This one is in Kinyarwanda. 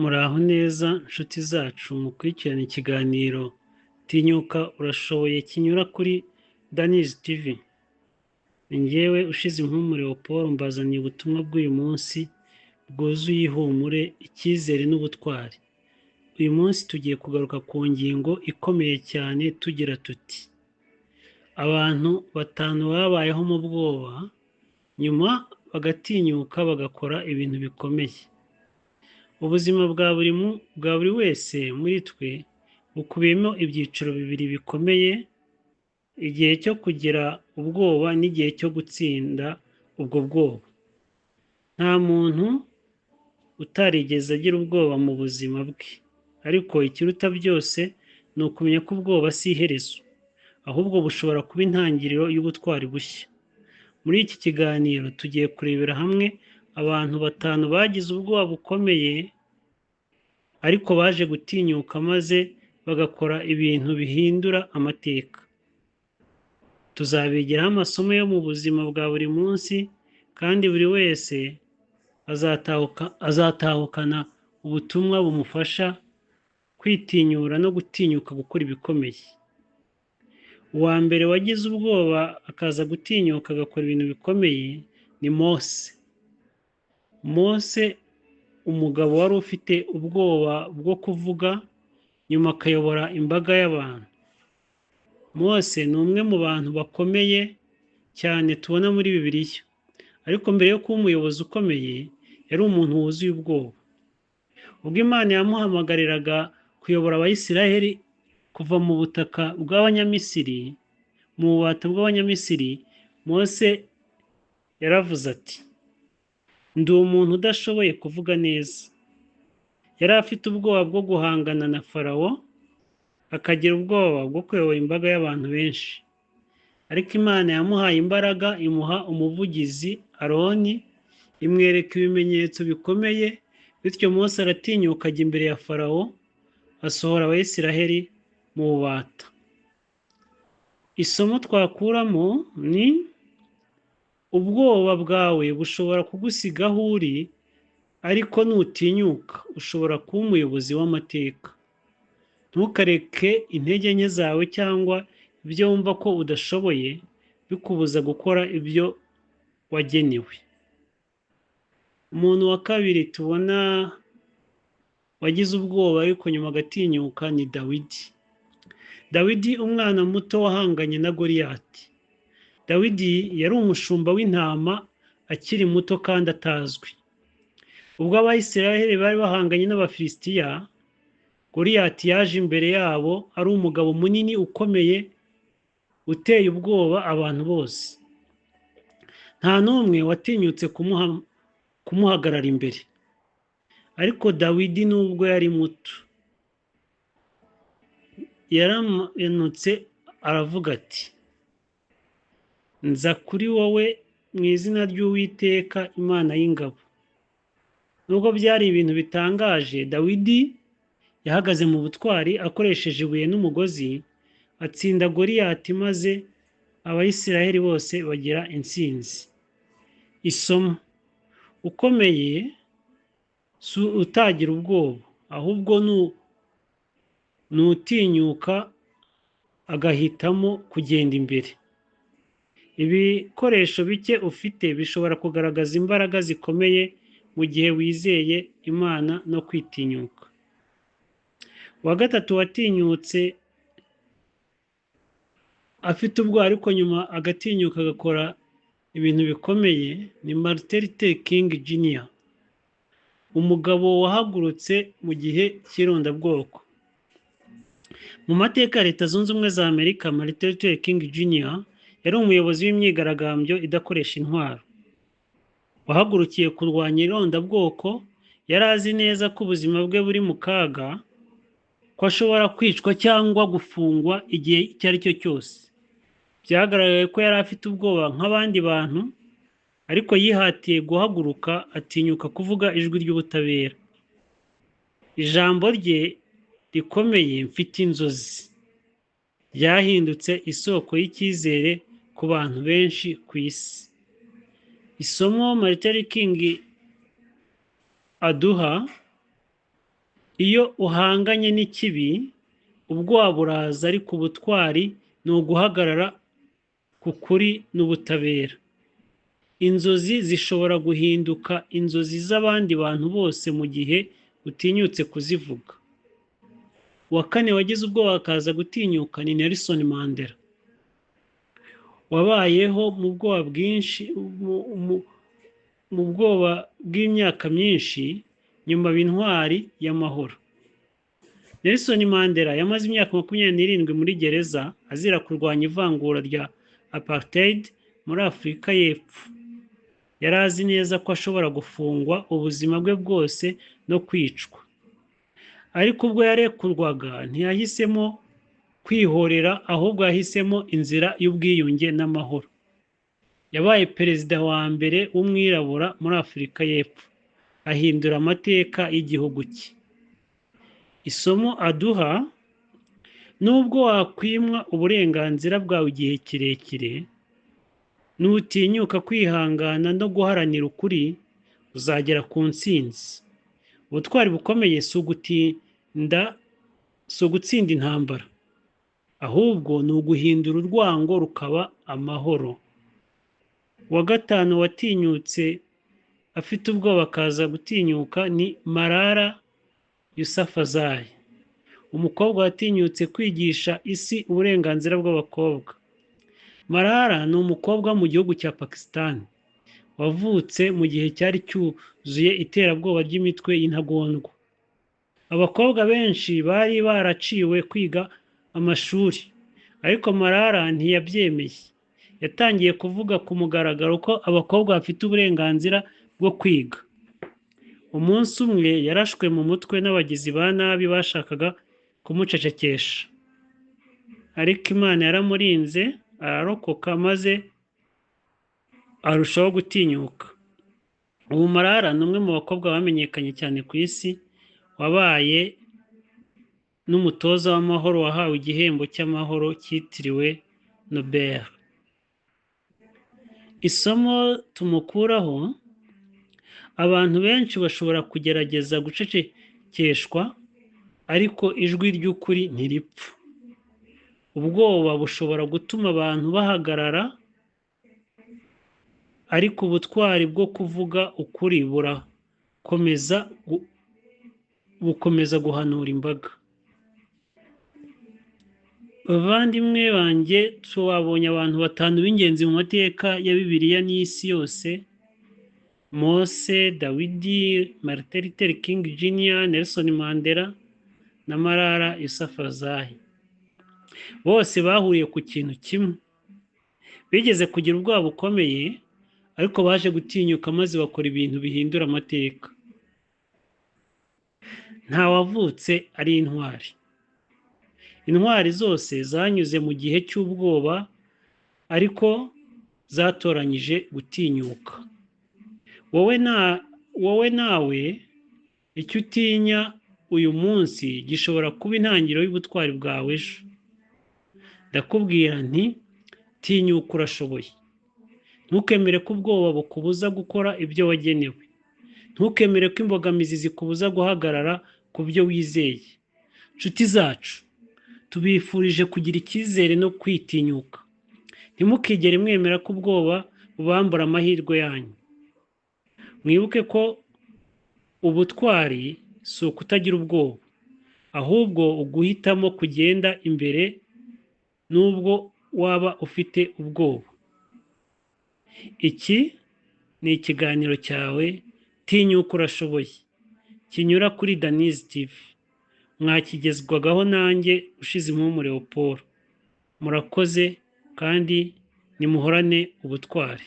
Muraho neza nshuti zacu mukurikirana ikiganiro Tinyuka Urashoboye kinyura kuri Danizi TV. Ni njyewe ushize impumu Leopold, mbazaniye ubutumwa bw'uyu munsi bwuzuye ihumure, icyizere n'ubutwari. Uyu munsi tugiye kugaruka ku ngingo ikomeye cyane tugira tuti: abantu batanu babayeho mu bwoba, nyuma bagatinyuka bagakora ibintu bikomeye. Ubuzima bwa buri wese muri twe bukubiyemo ibyiciro bibiri bikomeye: igihe cyo kugira ubwoba n'igihe cyo gutsinda ubwo bwoba. Nta muntu utarigeze agira ubwoba mu buzima bwe, ariko ikiruta byose ni ukumenya ko ubwoba si iherezo, ahubwo bushobora kuba intangiriro y'ubutwari bushya. Muri iki kiganiro tugiye kurebera hamwe abantu batanu bagize ubwoba bukomeye ariko baje gutinyuka maze bagakora ibintu bihindura amateka. Tuzabigiraho amasomo yo mu buzima bwa buri munsi, kandi buri wese azatahukana ubutumwa bumufasha kwitinyura no gutinyuka gukora ibikomeye. Uwa mbere wagize ubwoba akaza gutinyuka agakora ibintu bikomeye ni Mose. Mose, umugabo wari ufite ubwoba bwo kuvuga, nyuma akayobora imbaga y'abantu. Mose ni umwe mu bantu bakomeye cyane tubona muri Bibiliya, ariko mbere yo kuba umuyobozi ukomeye yari umuntu wuzuye ubwoba. Ubwo Imana yamuhamagariraga kuyobora Abayisiraheli kuva mu butaka bw'Abanyamisiri, mu bubata bw'Abanyamisiri, Mose yaravuze ati: "Ndi umuntu udashoboye kuvuga neza." Yari afite ubwoba bwo guhangana na Farawo, akagira ubwoba bwo kuyobora imbaga y'abantu benshi. Ariko Imana yamuhaye imbaraga, imuha umuvugizi Aroni, imwereka ibimenyetso bikomeye, bityo Mose aratinyuka ajya imbere ya Farawo, asohora Abayisiraheli mu bubata. Isomo twakuramo ni: ubwoba bwawe bushobora kugusiga aho uri, ariko nutinyuka ushobora kuba umuyobozi w'amateka. Ntukareke intege nke zawe cyangwa ibyo wumva ko udashoboye bikubuza gukora ibyo wagenewe. Umuntu wa kabiri tubona wagize ubwoba ariko nyuma agatinyuka ni Dawidi. Dawidi, umwana muto wahanganye na Goliyati. Dawidi yari umushumba w'intama akiri muto kandi atazwi. Ubwo Abayisiraheli bari bahanganye n'Abafilisitiya, Goliyati yaje imbere yabo ari umugabo munini ukomeye, uteye ubwoba abantu bose. Nta n'umwe watinyutse kumuhagarara imbere. Ariko Dawidi, nubwo yari muto, yaramanutse aravuga ati: "Nza kuri wowe mu izina ry'Uwiteka Imana y'ingabo." Nubwo byari ibintu bitangaje, Dawidi yahagaze mu butwari akoresheje ibuye n'umugozi, atsinda Goliyati, maze Abayisiraheli bose bagira intsinzi. Isomo: ukomeye si utagira ubwoba, ahubwo ni utinyuka agahitamo kugenda imbere. Ibikoresho bike ufite bishobora kugaragaza imbaraga zikomeye mu gihe wizeye Imana no kwitinyuka. Uwa gatatu watinyutse afite ubwoba ariko nyuma agatinyuka agakora ibintu bikomeye ni Martin Luther King Jr., umugabo wahagurutse mu gihe cy'irondabwoko. Mu mateka ya Leta Zunze Ubumwe za Amerika, Martin Luther King Jr. yari umuyobozi w'imyigaragambyo idakoresha intwaro, wahagurukiye kurwanya irondabwoko. Yari azi neza ko ubuzima bwe buri mu kaga, ko ashobora kwicwa cyangwa gufungwa igihe icyo ari cyo cyose. Byagaragaye ko yari afite ubwoba nk'abandi bantu, ariko yihatiye guhaguruka, atinyuka kuvuga ijwi ry'ubutabera. Ijambo rye rikomeye, "Mfite inzozi", ryahindutse isoko y'icyizere ku bantu benshi ku isi. Isomo Martin King aduha: Iyo uhanganye n'ikibi, ubwoba buraza, ariko ubutwari ni uguhagarara ku kuri n'ubutabera. Inzozi zishobora guhinduka inzozi z'abandi bantu bose mu gihe utinyutse kuzivuga. Uwa kane wagize ubwoba akaza gutinyuka ni Nelson Mandela, wabayeho mu bwoba bwinshi, mu bwoba bw'imyaka myinshi, nyuma aba intwari y'amahoro. Nelson Mandela yamaze imyaka 27 muri gereza azira kurwanya ivangura rya apartheid muri Afurika y'Epfo. Yari azi neza ko ashobora gufungwa ubuzima bwe bwose no kwicwa. Ariko ubwo yarekurwaga ntiyahisemo kwihorera, ahubwo yahisemo inzira y'ubwiyunge n'amahoro. Yabaye perezida wa mbere w'umwirabura muri Afurika y'Epfo, ahindura amateka y'igihugu cye. Isomo aduha: nubwo wakwimwa uburenganzira bwawe igihe kirekire, nutinyuka kwihangana no guharanira ukuri, uzagera ku ntsinzi. Ubutwari bukomeye si ugutsinda intambara, ahubwo ni uguhindura urwango rukaba amahoro. Uwa gatanu watinyutse afite ubwoba akaza gutinyuka ni Malala Yousafzai, umukobwa watinyutse kwigisha isi uburenganzira bw'abakobwa. Malala ni umukobwa wo mu gihugu cya Pakistan, wavutse mu gihe cyari cyuzuye iterabwoba ry'imitwe y'intagondwa. Abakobwa benshi bari baraciwe kwiga amashuri, ariko Malala ntiyabyemeye. Yatangiye kuvuga ku mugaragaro ko abakobwa bafite uburenganzira bwo kwiga. Umunsi umwe yarashwe mu mutwe n'abagizi ba nabi bashakaga kumucecekesha, ariko Imana yaramurinze ararokoka, maze arushaho gutinyuka. Ubu Malala ni umwe mu bakobwa bamenyekanye cyane ku isi, wabaye n'umutoza w'amahoro wahawe igihembo cy'amahoro cyitiriwe Nobel. Isomo tumukuraho: abantu benshi bashobora kugerageza gucecekeshwa, ariko ijwi ry'ukuri ntiripfa. Ubwoba bushobora gutuma abantu bahagarara, ariko ubutwari bwo kuvuga ukuri bukomeza guhanura imbaga. Bavandimwe banjye, twabonye abantu batanu b'ingenzi mu mateka ya Bibiliya n'isi yose: Mose, Dawidi, Martin Luther King Jr., Nelson Mandela na Malala Yousafzai. Bose bahuriye ku kintu kimwe: bigeze kugira ubwoba bukomeye, ariko baje gutinyuka maze bakora ibintu bihindura amateka. Nta wavutse ari intwari. Intwari zose zanyuze mu gihe cy'ubwoba, ariko zatoranyije gutinyuka. Wowe nawe, icyo utinya uyu munsi gishobora kuba intangiriro y'ubutwari bwawe ejo. Ndakubwira nti: tinyuka, urashoboye. Ntukemere ko ubwoba bukubuza gukora ibyo wagenewe. Ntukemere ko imbogamizi zikubuza guhagarara ku byo wizeye. Nshuti zacu, tubifurije kugira icyizere no kwitinyuka. Ntimukigere mwemera ko ubwoba bubambura amahirwe yanyu. Mwibuke ko ubutwari si ukutagira ubwoba, ahubwo uguhitamo kugenda imbere nubwo waba ufite ubwoba. Iki ni ikiganiro cyawe Tinyuka Urashoboye, kinyura kuri Danizi TV. Mwakigezwagaho nanjye Ushizimpumu Leopold. Murakoze kandi nimuhorane ubutwari.